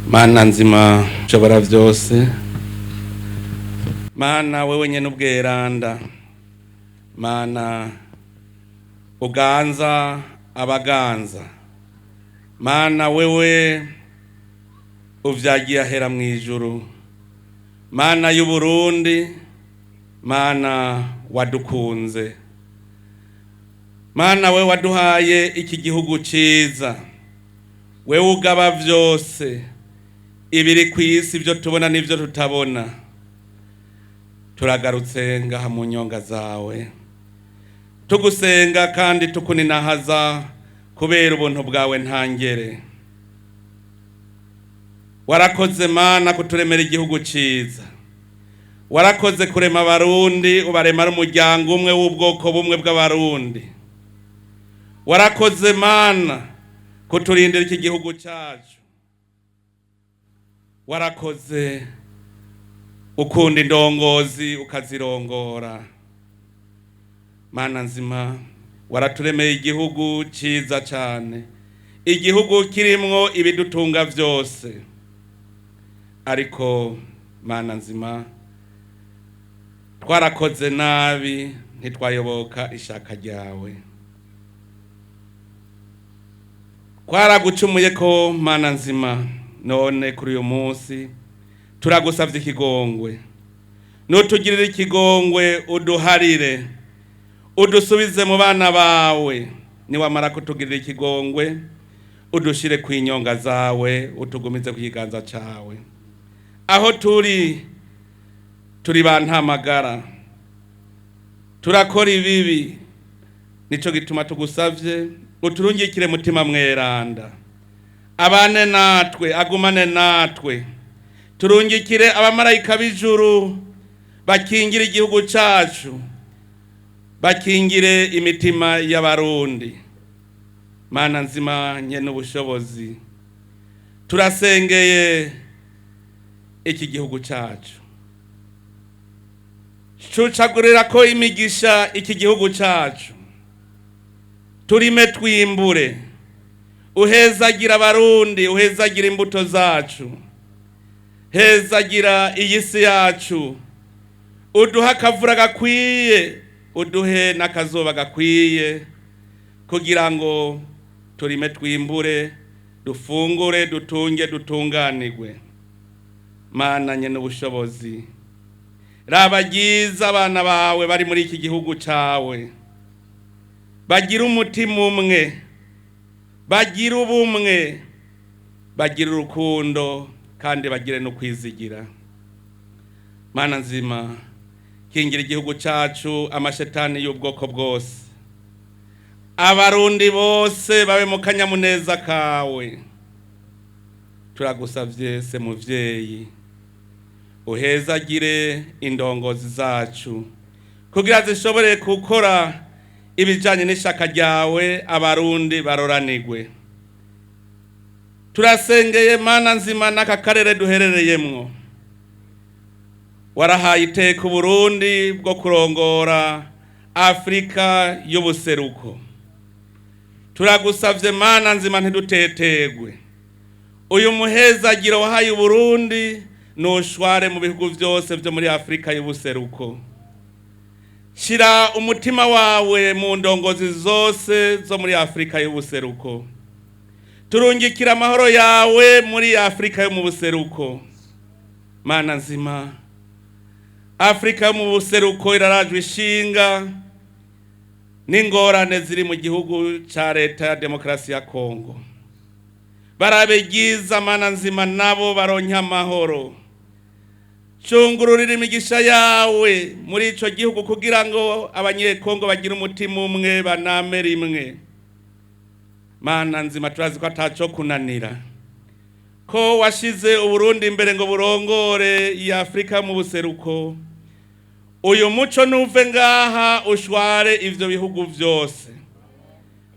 Mana nzima nshobora byose, Mana wewe nyene ubweranda, Mana uganza abaganza, Mana wewe uvyagiye ahera mw'ijuru, Mana y'Uburundi, Mana wadukunze, Mana we waduhaye iki gihugu ciza, wewe ugaba vyose ibiri ku isi, ibyo tubona n'ibyo tutabona. Turagarutse ngaha mu nyonga zawe tugusenga kandi tukuninahaza kubera ubuntu bwawe ntangere. Warakoze Mana kuturemera igihugu ciza, warakoze kurema Abarundi ubarema ari umuryango umwe w'ubwoko bumwe bw'Abarundi. Warakoze Mana kuturindira iki gihugu cacu, warakoze ukunda indongozi ukazirongora. Mana nzima, waraturemeye igihugu ciza cane, igihugu kirimwo ibidutunga vyose. Ariko Mana nzima, twarakoze nabi, ntitwayoboka ishaka ryawe, twaragucumuye ko Mana nzima. None kuri uyu munsi turagusavye ikigongwe, nutugirire ikigongwe, uduharire, udusubize mu bana bawe. Niwamara kutugirira ikigongwe, udushire ku inyonga zawe, utugumize ku kiganza cawe. Aho turi, turi ba ntamagara, turakora ibibi. Nico gituma tugusavye uturungikire Mutima Mweranda, abane natwe, agumane natwe. Turungikire abamarayika b'ijuru bakingire igihugu cacu, bakingire imitima y'Abarundi. Mana nzima nye n'ubushobozi, turasengeye iki gihugu cacu, cucagurira ko imigisha iki gihugu cacu, turime twimbure. Uhezagira Abarundi, uhezagira imbuto zacu, hezagira iyi si yacu, uduhe akavura gakwiye, uduhe n'akazuba gakwiye, kugira ngo turime twimbure, dufungure, dutunge, dutunganirwe. Mana nye n'ubushobozi, raba ryiza abana bawe bari muri iki gihugu cawe, bagira umutima umwe, bagira ubumwe, bagira urukundo, kandi bagire no kwizigira. Mana nzima, kingira igihugu cacu amashetani y'ubwoko bwose, Abarundi bose babe mu kanyamuneza kawe. Turagusavye se muvyeyi, uhezagire indongozi zacu kugira zishobore gukora ibijanye n'ishaka ryawe, Abarundi baroranigwe. Turasengeye Mana nzima n'aka karere duherereyemwo. Warahaye iteka Uburundi bwo kurongora Afurika y'ubuseruko. Turagusavye Mana nzima, ntidutetegwe. Uyu muhezagiro wahaye Uburundi nushware mu bihugu vyose vyo muri Afurika y'ubuseruko. Shira umutima wawe mu ndongozi zose zo muri Afurika y'ubuseruko. Turungikira amahoro yawe muri Afurika yo mu buseruko. Mana nzima, Afurika yo mu buseruko irarajwe ishinga n'ingorane ziri mu gihugu ca Leta ya Demokarasi ya Kongo. Barabe ryiza Mana nzima, nabo baronke amahoro. Cungururira imigisha yawe muri ico gihugu kugira ngo Abanyekongo bagire umutima umwe, baname rimwe. Mana nzima, turazi ko ataco kunanira, ko washize Uburundi imbere ngo burongore iyi Afurika mu buseruko. Uyu muco nuve ngaha ushware ivyo bihugu vyose,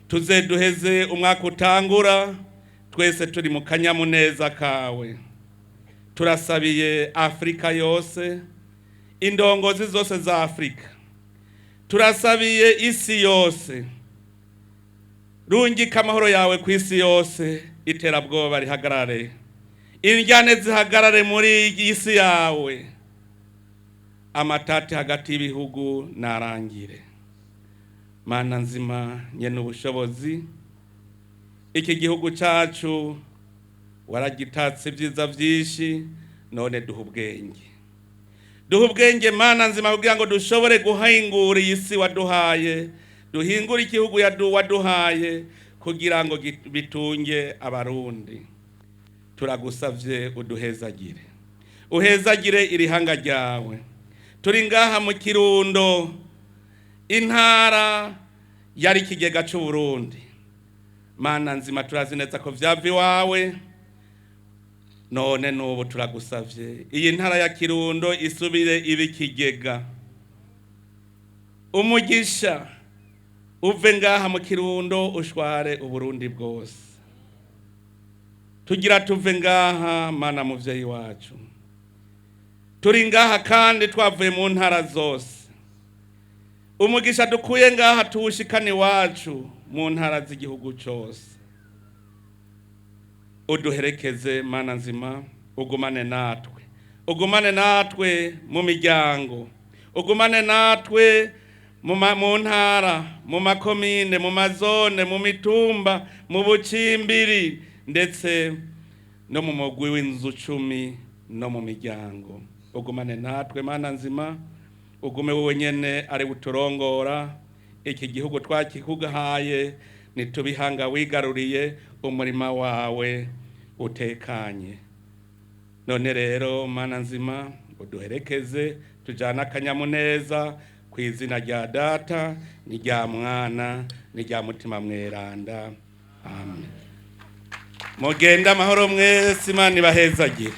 tuze duheze umwaka utangura twese turi mu kanyamuneza kawe. Turasabiye Afurika yose, indongozi zose za Afurika, turasabiye isi yose. Rungika amahoro yawe ku isi yose, iterabwoba rihagarare. Indyane zihagarare muri iyi si yawe. Amatati hagati y'ibihugu narangire. Mana nzima, nyene ubushobozi, iki gihugu cacu waragitatse ibyiza vyinshi. None duha ubwenge, duha ubwenge, Mana nzima, kugira ngo dushobore guhingura iyi si waduhaye, duhingure igihugu waduhaye kugira ngo bitunge Abarundi. Turagusavye uduhezagire, uhezagire irihanga ryawe. Turi ngaha mu Kirundo, intara yari ikigega c'Uburundi. Mana nzima, turazi neza ko vyava iwawe. None n'ubu turagusavye, iyi ntara ya Kirundo isubire iba ikigega. Umugisha uve ngaha mu Kirundo ushware Uburundi bwose. Tugira tuve ngaha, Mana muvyeyi wacu, turi ngaha kandi twavuye mu ntara zose. Umugisha dukuye ngaha tuwushikane iwacu mu ntara z'igihugu cose. Uduherekeze, Mana nzima, ugumane natwe, ugumane natwe mu miryango, ugumane natwe mu ntara, mu makomine, mu mazone, mu mitumba, mu bucimbiri, ndetse no mu mugwi w'inzu 10, no mu miryango. Ugumane natwe, Mana nzima, ugume wowe nyene ari uturongora. Iki gihugu twakikugahaye, nitubihanga wigaruriye, umurima wawe utekanye. None rero, Mana nzima, uduherekeze tujane akanyamuneza, ku izina rya Data n'irya Mwana n'irya Mutima Mweranda, amen. Mugende amahoro mwese, Imana ibahezagire.